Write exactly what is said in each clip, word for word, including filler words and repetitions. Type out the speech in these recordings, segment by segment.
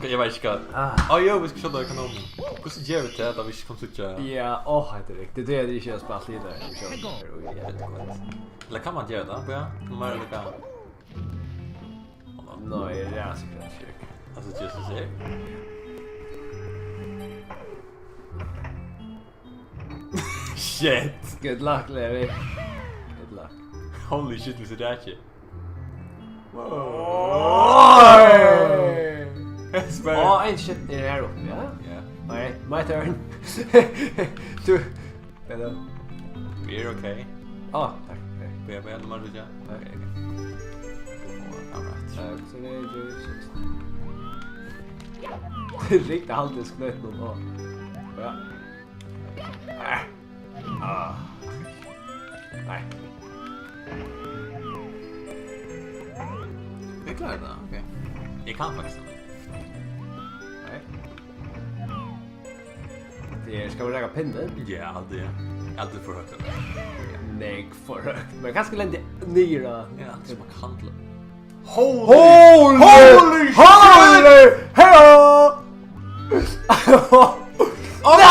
Eg veit ikki hvat. Ah. Á, jú, vit skulu skjóta kanonin. Hvussu gera vit tað, tá vit ikki kunnu síggja? Ja, áh, hetta er riktigt. Tað er tað, eg ikki havi spælt í dag. Eg veit ikki hvat. Ella kann man gera tað? Ja, nú má eg lukka. Nei, eg eri sikkurt ikki. Altso, Jesus her. Shit! Good luck, Levi. Good luck. Holy shit, vit sita ikki. Wow. Spær. Á, ein shit er her uppi, ja? Ja. Nei, my turn. Tú, hello. We're okay. Á, takk. Ok. Bíða, bíða, nú má tú, ja. Ok. All right. Eh, so det er ju shit. Riktigt halvt sknøtt nå. Ja. Ah. Ah. Nei. Eg klári tað, ok. Eg kann faktiskt tað. Nei. Tað er, skal man raka pinnin? Ja, altso, ja. Altso for høgt. Nei, for høgt. Men kanska lendi niður á. Ja, altso, man kann til. Holy, holy, holy, holy shit! Holy! Heyra!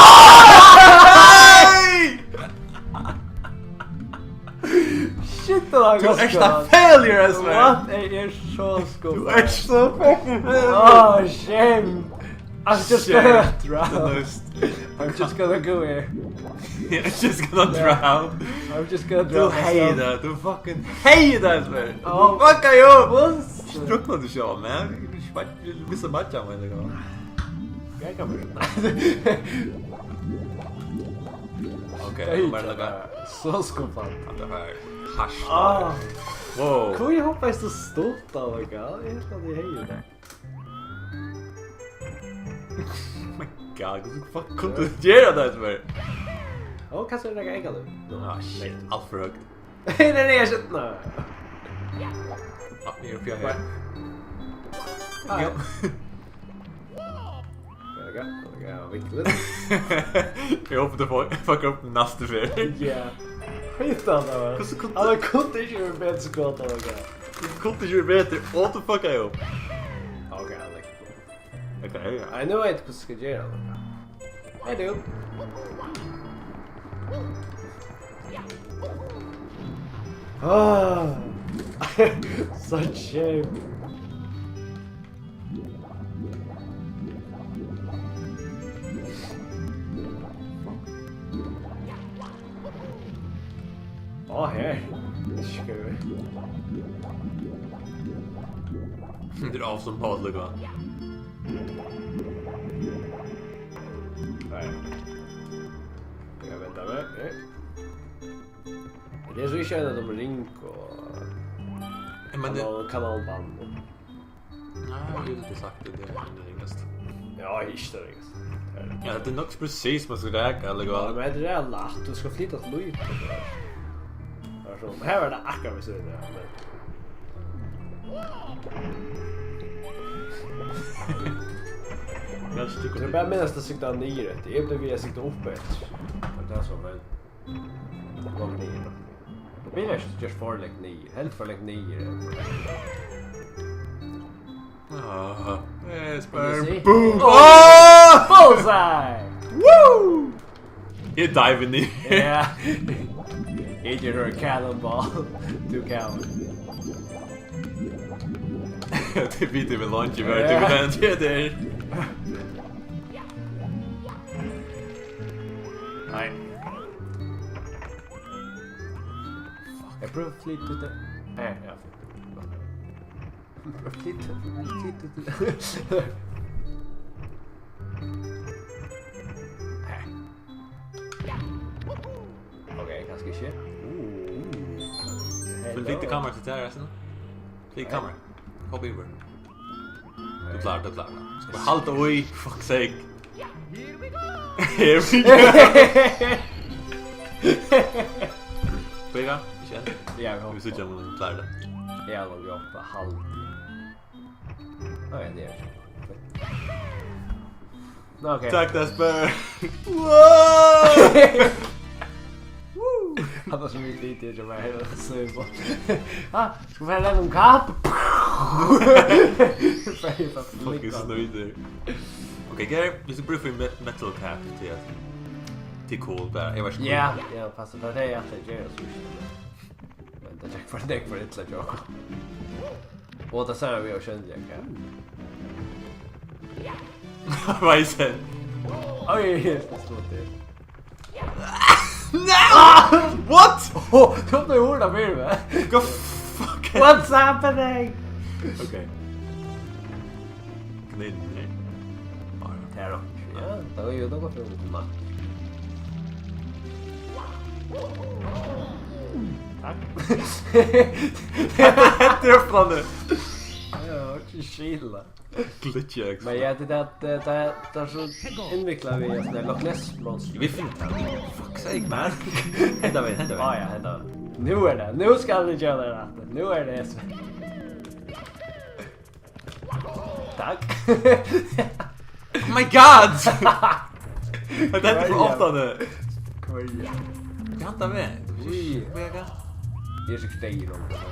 Nei! Shit, tað var gott. Tú ert ein failure, Espen. What? Eg eri so skuffað. Tú ert so fucking failure. Oh, shame. I'm just gonna drown. I'm just gonna go here. I'm just gonna drown. I'm just gonna drown myself. Tú heyrir tað, tú fucking heyrir tað, Espen. Tú fuckar jo upp. What? Druknar tú sjálv, man? Missa matcha, man, tað kann. Eg kann bara. Ok, nú er tað nakað. So skuffað. Hatta var hart. Ah. Wow. Hví hoppaði tú stutt á, like? Eg helt at eg hevði tað. Oh my god, hvussu fuck kundi tú gera tað, Espen? Ó, kanska er nakað eyka nú. Ah, shit, alt for høgt. Nei, nei, eg skjóti, nei. Ah, eg eri uppi her. Nei. Jú. Ja, ja, ja, vinklurin. Eg hopi tú fekk, fekk upp næstu ferð. Ja. Hetta var. Hvussu kundi... Hann kundi ikki verið betri skot, hann, ok. Hvussu kundi ikki verið betri? Og tú fuckaði upp. Ok, hann er Eg kann, ja. Nei, nú veit eg, hvussu eg skal gera tað. Hey, dude. Ah. Such shame. Á, her. Skøy. Tað er awesome pause, líka. Nei. Eg venti við. Hey. Tað er so ikki ein av teimum ring og... Eg meini, kanal-, kanalbann. Nei, eg vildi sagt at tað er ein av teimum ringastu. Ja, ikki tað ringastu. Ja, tað er nokk so presist, man skal raka, ella hvat? Ja, men hetta er lætt. Tú skalt flyta teg lítið, tú veit. Tað er so, her var tað akkurát við síðuna, ja, men... Tað er bara minnast at sikta niður eftir. Eg blívi við at sikta upp eftir. Tað er tað sum er. Langt niður. Tað bleiv ikki gjørt for langt niður. Helt for langt niður. Ah, eh, sperm. You see? Boom! Oh! Ah! Bullseye! Woo! Eg dive niður. Yeah. Eg geri her cannonball. Tú cannonball. Tað vita vit longu, vit vita, tað er. Nei. Eg prøvi at flyta teg. Her, ja, fint. Prøvi at flyta, flyta teg. Her. Ok, kanska ikki. Hello. Flyt kamera til tær, Espen. Flyt kamera. Hopp yvir. Tú klárar, tú klárar. Skal bara halda í, fuck's sake. Here we go. Here we go. Bíða, ikki enn. Ja, vit hopa. Vit síggja, um tú klárar tað. Ja, vit hopa, halda. Nei, tað er ikki. Nå, ok. Takk, Espen. Wow! Woo! Hann var so mykje lítið, eg var heilt søvn. Ah, skal vi ha den om kap? Fucking snýtur. Ok, Gary, viss tú brúkar fyri met-, metal cap til at, til cool bara. Eg veit ikki. Ja, ja, passar. Tað er tað eg ætlaði at gera, so. Men tað gekk for, tað gekk for illa, Joe. Og tað sær vit jo skjótt, ja. Weisen. Oj, oj, oj, oj, oj. No! What? Åh, kom nu hurra med mig. Go fuck it. What's happening? Ok. Kninn her. Bara. Her då. Ja, det var ju något för att komma. Tack. Hetta er upplandet. Ja, ikki skila. Glitch X. Men ja, tað er, tað, tað, tað er so innviklað við sånn Loch Ness monster. Vit finna tað. Fuck sake, man. Henda vegin, henda vegin. Á, ja, henda vegin. Nú er tað. Nú skal vit gera tað rætt. Nú er tað Espen. Takk. Oh my god! Hetta er frá áttandi. Hvørja? Hvørja? Tað handlar við. Ui. Hvørja? Eg eri so deyður um tað.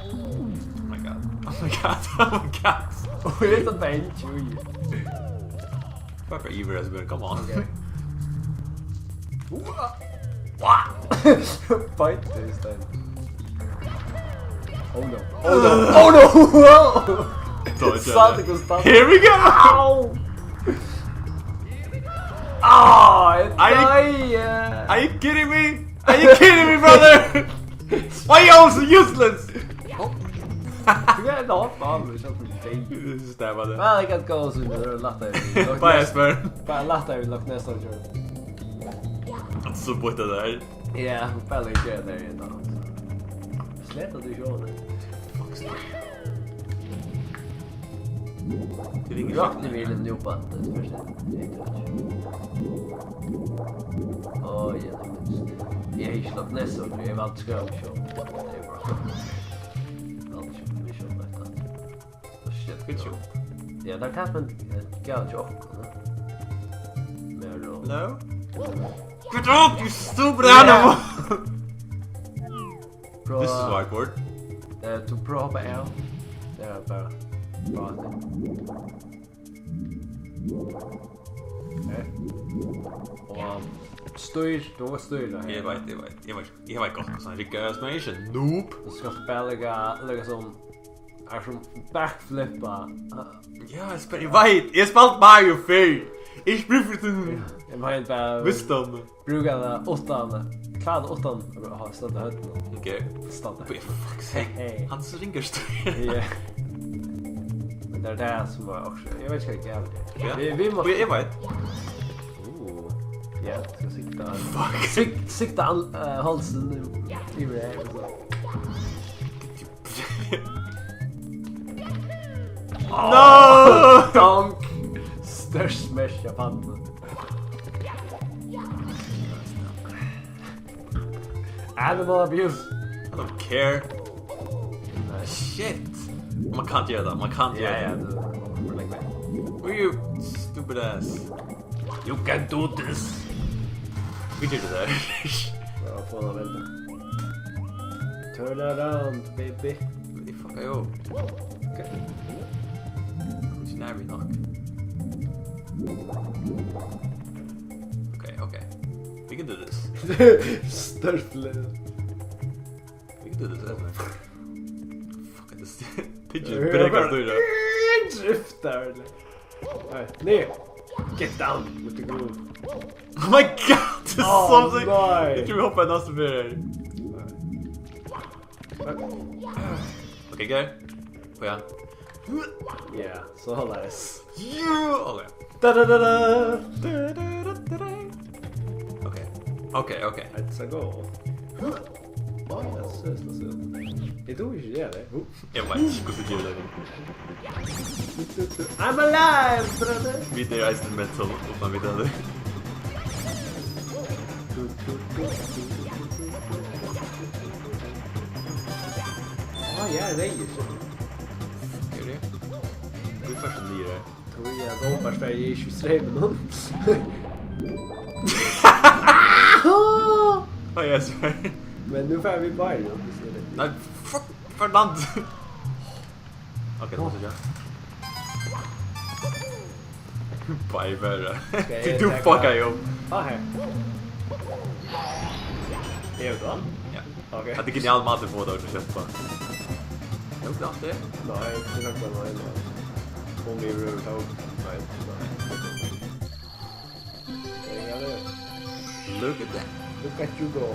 Oh my god. Oh my god. Oh my god. Og eg eri so deyður, ui. Fuck, yvir, Espen, come on. Ok. Wow. Fight this time. Oh no. Oh no. Oh no. Wow. Dodge. Satan, Gustav. Here we go. Au. Ah, are you, are you kidding me? Are you kidding me, brother? Why are you all so useless? Oh. Tú er en ape, han er sånn som deg. This is that, brother. Well, I got goals in the latter. Bye, Espen. Bara latter við Loch Ness Monster. Hann er so bort av tað har. Ja, bara gera tað har í dag. Slett at tú ikki orðar. Fuck, slett. Tað er ringur. Rakni vil nú upp at, eh, fyrst. Ó, ja, tað minnist. Eg hevði ikki Loch Ness Monster, eg valdi Skræðusjó. Tað er bara. Eg valdi ikki Skræðusjó, nei, takk. Oh, shit. Good job. Ja, tað er tað, men, eh, gævi ikki okkum, ne? Meir og Hello? Get up, you stupid animal! Bro, this is whiteboard. Eh, tú prøvar bara, ja. Tað er bara, bara. Eh. Og stýr, tú mást stýra her. Eg veit, eg veit. Eg veit, eg veit gott, hvussu hann riggar, men eg eri ikki noob. Tú skalt bara leggja, leggja sånn, er som backflippa. Ja, eg spæl-, eg veit, eg spældi Mario fyrr. Eg spyr fyri tín Ja, eg meini bara wisdom. Brúka tað uttan, klára tað uttan at hava stødd á høvdinum. Ok. Stødd. For fuck's sake. Hey. Hann er so ringur stýr. Ja. Men tað er tað sum er okkur. Eg veit ikki, hvat eg geri. Ja. Vit, vit má Og eg, eg veit. Uh. Ja, skal sikta. Fuck. Sik-, sikta an-, eh, hálsin yvir her, so. No! Donk! Størst smash av pannu. Animal abuse. I don't care. Nei. Shit. Man kann gera tað, man kann gera tað. Ja, ja, tú, tú leggur meg. Will you stupid ass. You can do this. Vit gera tað. Bara fáa hann at venda. Turn around, baby. Vit fucka jo. Ok. Ikki nær við nokk. Ok, ok. We can do this. Størfløy. We can do this, isn't it? Fuck, this pigeon brekar stýra. Driftar, eller? Nei, nei. Get down with the groove. Oh my god, this is something. Nei. Eg trúgvi eg hoppa í næstu ferð her. Nei. Ok, ok. Kom igjen. Ja, soleiðis. Yeah! Ok. Da, da, da, da. Da, da, da, da, da. Ok. Ok, ok. Let's go. Ó, eg sá, eg sá. Eg dugi ikki gera tað. Hu. Eg veit ikki hvussu eg geri tað. I'm alive, brother! Vit eru eisini mental, uttan vit hava tað. Á, ja, reyður, so. Fuck er tað? Hví fert tú niður har? Tí at openbart var eg ikki í streyminum. Á, ja, sorry. Men nú fara vit bara, ja, hvussu er tað? Nei, fuck, Fernand! Ok, so skal. Bye, bye. Skal eg taka fucka jú. Ah, her. Er du done? Ja. Ok. Hatta er genial mat at fáa tað at sleppa. Jú, klart tað. Nei, ikki nakað, nei, nei. Kom yvir, yvir, ta. Nei, nei. Look at that. Look at you go.